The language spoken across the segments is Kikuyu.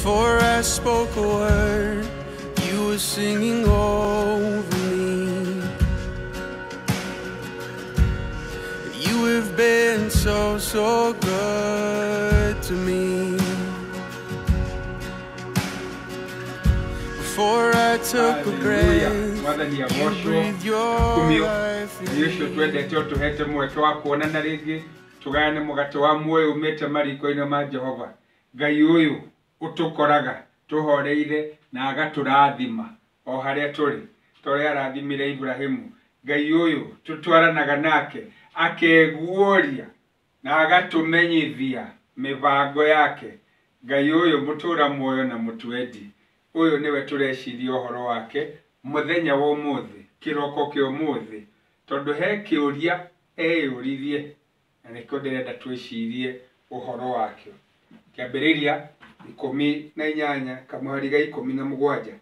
Before I spoke a word, you were singing over me. You have been so, so good to me. Before I took a breath, you breathed your life in me. Twendete ũtũhete mweke wa kuonana rĩngĩ tũgayane mũgate wa muoyo umĩte mariko-inĩ ma Jehova. Ngai ũyũ ũtũkoraga tũhoreire na agatũrathima o harĩa tũrĩ ta ũrĩa arathimire Ibrahimu. Ngai ũyũ tũtwaranaga nake akeguũria na agatũmenyithia mĩbango yake. Ngai ũyũ mũtũra muoyo na mũtwendi, ũyũ nĩwe tũreciria ũhoro wake mũthenya wa ũmũthĩ, kĩroko kĩa ũmũthĩ, tondũ he kĩũria eyũririe na nĩkĩo ndĩrenda twĩcirie ũhoro wakĩo. Kĩambĩrĩria 18 kamũhari ga 17.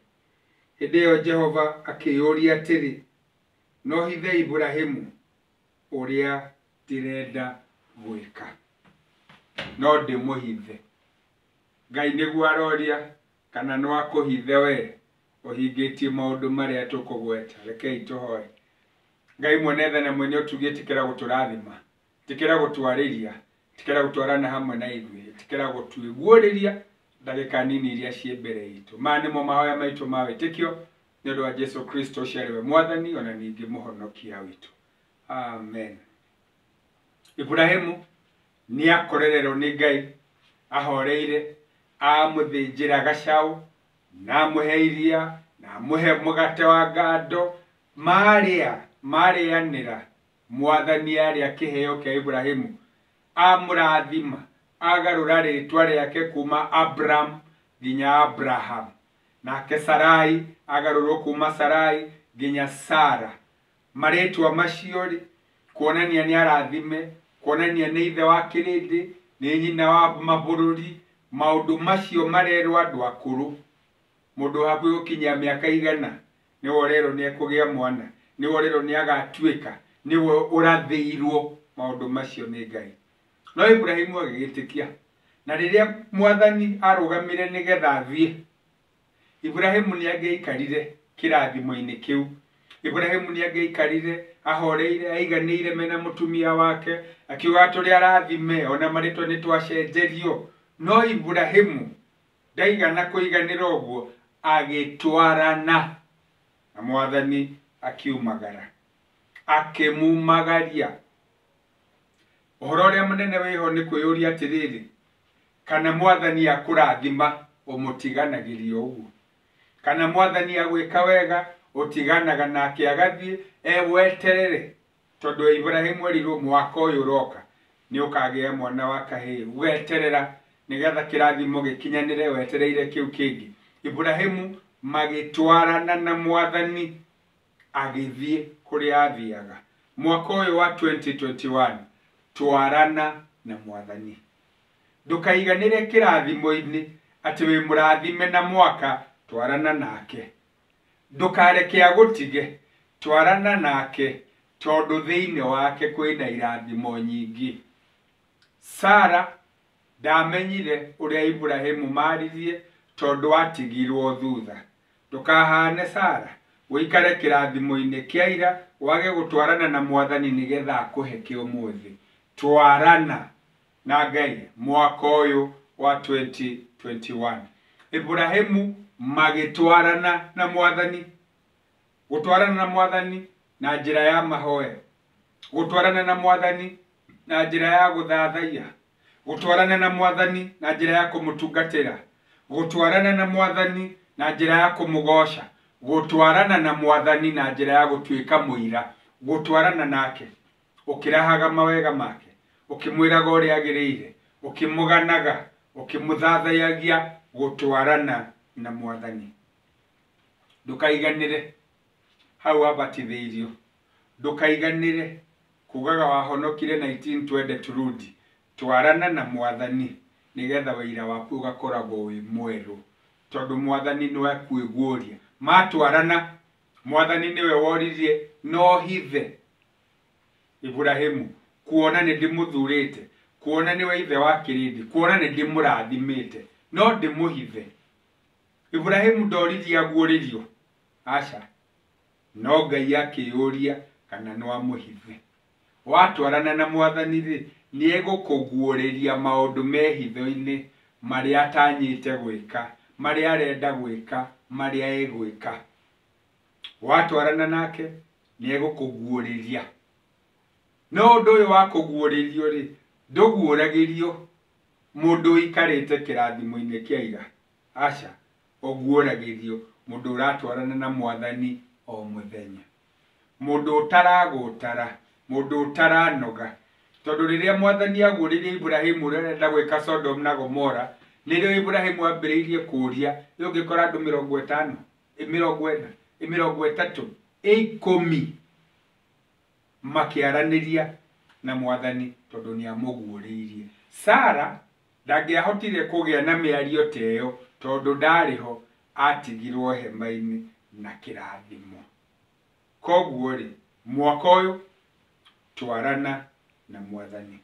Hĩndĩ ĩyo Jehova akĩyũria atĩrĩ, no hithe Ibrahimu ũrĩa ndĩrenda gwĩka, no ndĩmũhithe. Ngai nĩguo aroria kana no akũhithe we ũhingĩtie maũndũ marĩa tũkũgweta. Rekei tũhoe. Ngai mwene tha na mwene ũtugi, ĩtĩkĩra gũtũrathima, ĩtĩkĩra gũtwarĩria, ĩtĩkĩra gũtwarana hamwe na ithuĩ, ĩtĩkĩra gũtuĩguũrĩria ndagĩka nini iria ciĩ mbere itũ. Maya nĩmo mahoya maitũ ma wĩtĩkio nĩ ũndũ wa Jesu Kristo ũcio arĩ we Mwathani ona ningĩ mũhonokia witũ. Amen. Ibrahimu nĩ akorererwo nĩ Ngai ahoreire, amũthĩnjĩra gacaũ na amũhe iria na amũhe mũgate wa ngando. Marĩa marĩanĩra, Mwathani arĩa kĩheo kĩa Ibrahimu, amũrathima, agarũra rĩtwa rĩake kuma Abram nginya Abraham, nake Sarai agarũrwo kuma Sarai nginya Sara. Marĩtwa macio rĩ, kuonania nĩ arathime, kuonania nĩ ithe wa kĩrĩndĩ, nĩ nyina wa mabũrũri. Maũndũ macio marerwo andũ akũrũ, mũndũ hakuhĩ gũkinyia mĩaka 100 nĩwe ũrerwo nĩ ekũgĩa mwana, nĩwe ũrerwo nĩ agatuĩka, nĩwe ũrathĩirwo maũndũ macio nĩ Ngai. No Ibrahimu agĩgĩtĩkia, na rĩrĩa Mwathani arũgamire nĩgetha athiĩ, Ibrahimu nĩ angĩaikarire kĩrathimo-inĩ kĩu. Ibrahimu nĩ angĩaikarire ahoreire, aiganĩire mena mũtumia wake, akiuga tũrĩ arathime ona marĩtwa nĩ twacenjerio. No Ibrahimu ndaigana kũiganĩra ũguo, agĩtwarana na Mwathani akiumagara, akĩmumagaria. Ũhoro ũrĩa mũnene wĩho nĩ kwĩyũria atĩrĩrĩ, kana Mwathani akũrathima ũmũtiganagĩria ũguo, kana Mwathani agwĩka wega ũtiganaga nake agathiĩ eweterere, tondũ Ibrahimu erirwo mwaka ũyũ ũroka nĩ ũkagĩa mwana wa kahĩĩ. Weterera nĩgetha kĩrathimo gĩkinyanĩre, wetereire kĩu kĩngĩ. Ibrahimu magĩtwarana na Mwathani agĩthiĩ kũrĩa athiaga. Mwaka ũyũ wa 2021 twarana na Mwathani. Ndũkaiganĩre kĩrathimo-inĩ atĩ wĩ mũrathime na mwaka, twarana nake. Ndũkareke agũtige, twarana nake, tondũ thĩinĩ wake kwĩna irathimo nyingĩ. Sara ndamenyire ũrĩa Ibrahimu maririe tondũ atigirwo thutha. Ndũkahane Sara, ũikare kĩrathimo-inĩ kĩa ira, wage gũtwarana na Mwathani nĩgetha akũhe kĩa ũmũthĩ. Twarana na Ngai mwaka ũyũ wa 2021. Ibrahimu magĩtwarana na Mwathani. Gũtwarana na Mwathani na njĩra ya mahoya, gũtwarana na Mwathani na njĩra ya gũthathaiya, gũtwarana na Mwathani na njĩra ya kũmũtungatĩra, gũtwarana na Mwathani na njĩra ya kũmũgoca, gũtwarana na Mwathani na njĩra ya gũtuĩka mũira, gũtwarana nake ũkĩrahaga mawega make, ũkĩmwĩraga ũrĩa agĩrĩire, ũkĩmũganaga, ũkĩmũthathayagia, gũtwarana na Mwathani. Ndũkaiganĩre hau wabatithĩirio, ndũkaiganĩre kugaga wahonokire 1920 turudi. Twarana na Mwathani nĩgetha wĩira waku ũgakoragwo wĩ mwerũ, tondũ Mwathani nĩwe akuĩguũria. Matwarana, Mwathani nĩwe woririe no hithe Ibrahimu, kuona nĩ ndĩmũthurĩte, kuona nĩwe ithe wa kĩrĩndĩ, kuona nĩ ndĩmũrathimĩte, no ndĩmũhithe. Ibrahimu ndoririe aguũrĩrio, aca, no Ngai akĩyũria kana no amũhithe. Watwarana na mwathani rĩ, nĩ egũkũguũrĩria maũndũ me hitho-inĩ marĩa atanyĩte gwĩka, marĩa arenda gwĩka, marĩa egwĩka. Watwarana nake nĩ egũkũguũrĩria. No ũndũ ũyũ wa kũguũrĩrio rĩ, ndũguũragĩrio mũndũ ũikarĩte kĩrathimo-inĩ kĩa ira, aca, ũguũragĩrio mũndũ ũratwarana na mwathani o mũthenya, mũndũ ũtaragũtara, mũndũ ũtaranoga. Tondũ rĩrĩa mwathani aguũrĩirie Ibrahimu ũrĩa arenda gwĩka Sodom na Gomora, nĩrĩo Ibrahimu ambĩrĩirie kũũria, ĩ ũngĩkora andũ 50, ĩ 40, ĩ 30, ĩ 10 makĩaranĩria na mwathani tondũ nĩ amũguũrĩirie. Sara ndangĩahotire kũgĩa na mĩario ta ĩyo tondũ ndarĩ ho, atigirwo hema-inĩ na kĩrathimo. Koguo rĩ, mwaka ũyũ twarana na mwathani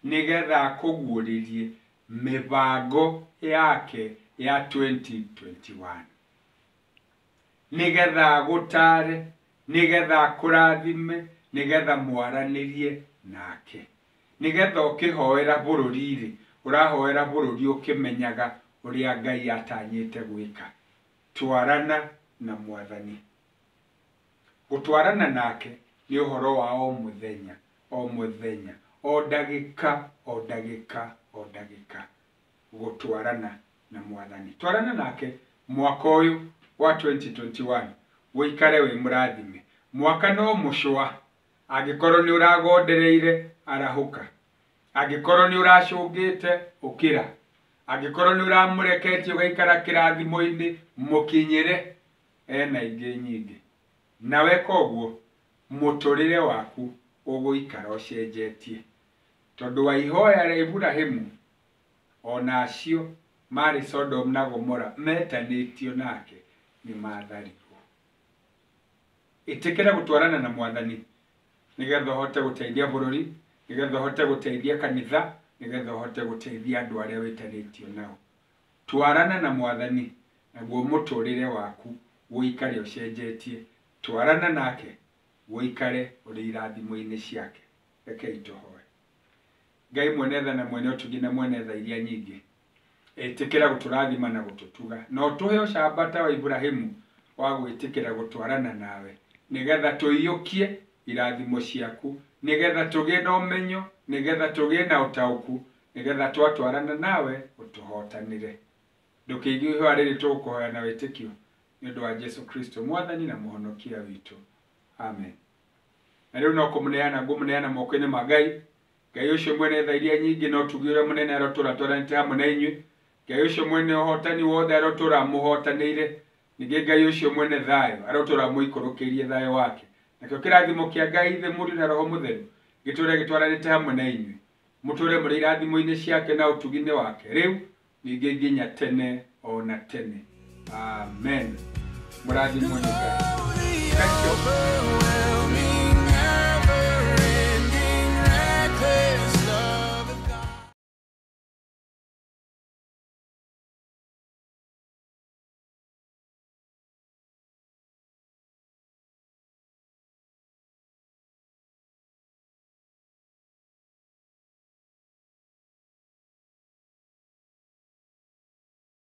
nĩgetha akũguũrĩrie mĩbango yake ya 2021, nĩgetha agũtare, nĩgetha akũrathime, nĩgetha mwaranĩrie nake, nĩgetha ũkĩhoera bũrũri-rĩ, ũrahoera bũrũri ũkĩmenyaga ũrĩa Ngai atanyĩte gwĩka. Twarana na mwathani. Gũtwarana nake nĩ ũhoro wa o mũthenya, o mũthenya, o ndagĩka, o ndagĩka, o ndagĩka. Gũtwarana na mwathani. Twarana nake mwaka ũyũ wa 2021, ũikare wĩ mũrathime. Mwaka no mũcũa, angĩkorwo nĩ ũragondereire, arahũka. Angĩkorwo nĩ ũracũngĩte, ũkĩra. Angĩkorwo nĩ ũramũreketie ũgaikara kĩrathimo-inĩ, mũkinyĩre, ena ingĩ nyingĩ. Nawe koguo mũtũrĩre waku ũgũikara ũcenjetie. Tondũ wa ihoya rĩa Ibrahimu, ona acio marĩ Sodom na Gomora metanĩtio nake nĩ matharirwo. Ĩtĩkĩra gũtwarana na mwathani nĩgetha ũhote gũteithia bũrũri, nĩgetha ũhote gũteithia kanitha, nĩgetha ũhote gũteithia andũ arĩa wĩtanĩtio nao. Twarana na mwathani naguo mũtũrĩre waku ũikare ũcenjetie. Twarana nake ũikare ũrĩ irathimo-inĩ ciake. Rekei tũhoe. Ngai mwene tha na mwene ũtugi na mwene tha iria nyingĩ, ĩtĩkĩra gũtũrathima na gũtũtuga, na ũtũhe ũcamba ta wa Ibrahimu wa gwĩtĩkĩra gũtwarana nawe, nĩgetha tũiyũkie irathimo ciaku, nĩgetha tũgĩe na ũmenyo, nĩgetha tũgĩe na ũtaũku, nĩgetha twatwarana nawe ũtũhotanĩre. Ndũkĩigue ihoya rĩrĩ tũgũkũhoya na wĩtĩkio nĩ ũndũ wa Jesu Kristo mwathani na mũhonokia witũ. Amen. Na rĩu no kũmũneana ngũmũneana moko-inĩ ma Ngai. Ngai ũcio mwene tha iria nyingĩ na ũtugi ũrĩa mũnene arotũra twaranĩte hamwe na inyuĩ. Ngai ũcio mwene ũhotani wothe arotũra mũhotanĩire. Ningĩ Ngai ũcio mwene thayũ arotũra mũikũrũkĩirie thayũ wake. Nakĩo kĩrathimo kĩa Ngai Ithe, Mũriũ na Roho Mũtheru gĩtũre gĩtwaranĩte hamwe na inyuĩ. Mũtũre mũrĩ irathimo-inĩ ciake na ũtugi-inĩ wake rĩu ningĩ nginya tene o na tene. Amen. Mũrathimwo nĩ Ngai. Thank you.